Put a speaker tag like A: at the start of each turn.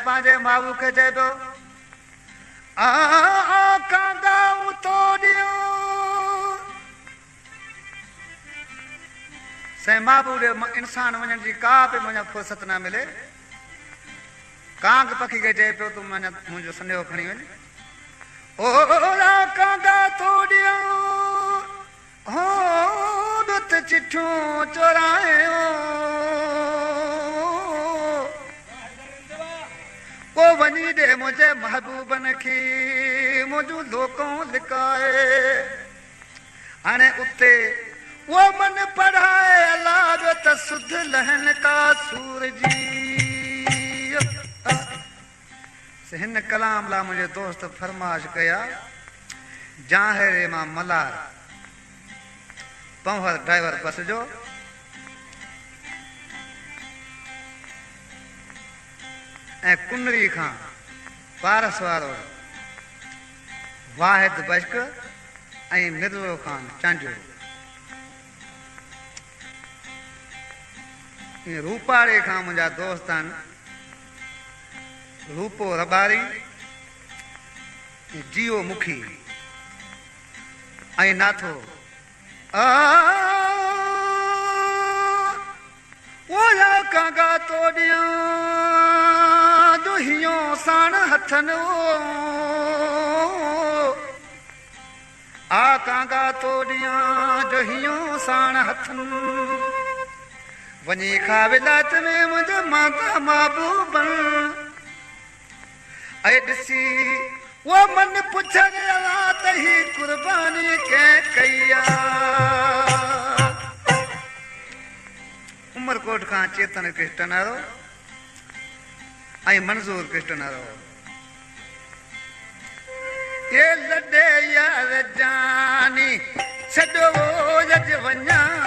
A: پنهنجي محبوب کي چئي پيو، آ ڪانگا اتو ڏيون. سائين محبوب ڏي انسان وڃڻ جي ڪا به منهنجا فرصت نه ملي. ڪانگ پکي کي چئي پيو، تون منهنجو سنيهو کڻي وڃ. او ڪانگا تو ڏيون، هو ڏت چٺيون چورايو. ڪو وڃي ڏي منهنجي محبوبن کي منهنجون لوڪون لڪائي. هاڻي اتي اهو من پڙهائي الله جو ته سڌ لهن ڪا سور جي. هن ڪلام لاء منهنجي دوست فرمائش ڪئي آ، جانهري مان ملار پنهور ڊرائيور بس جو. ۽ ڪنري کان پارس وارو واحد بشڪ ۽ مرزو خان چانڊيو ۽ روپاڙي کان منهنجا دوست آهن روپو رٻاري ۽ جيئو مکي ۽ ناٿو اوهيا ڪانگا توڏيان جو هيون ساڻ هٿن او آ ڪانگا توڏيان جو هيون ساڻ هٿن وڃي کا ولايت ۾ منهنجي ماتا محبوبن اي ڏسي او من پڇن الا ته هي قرباني ڪنهن ڪئي آ. عمرڪوٽ کان چيتن ڪرشٽن وارو ۽ منظور ڪرشٽن وارو. اي لڏي يار جاني ڇڏو اڄ وڃان.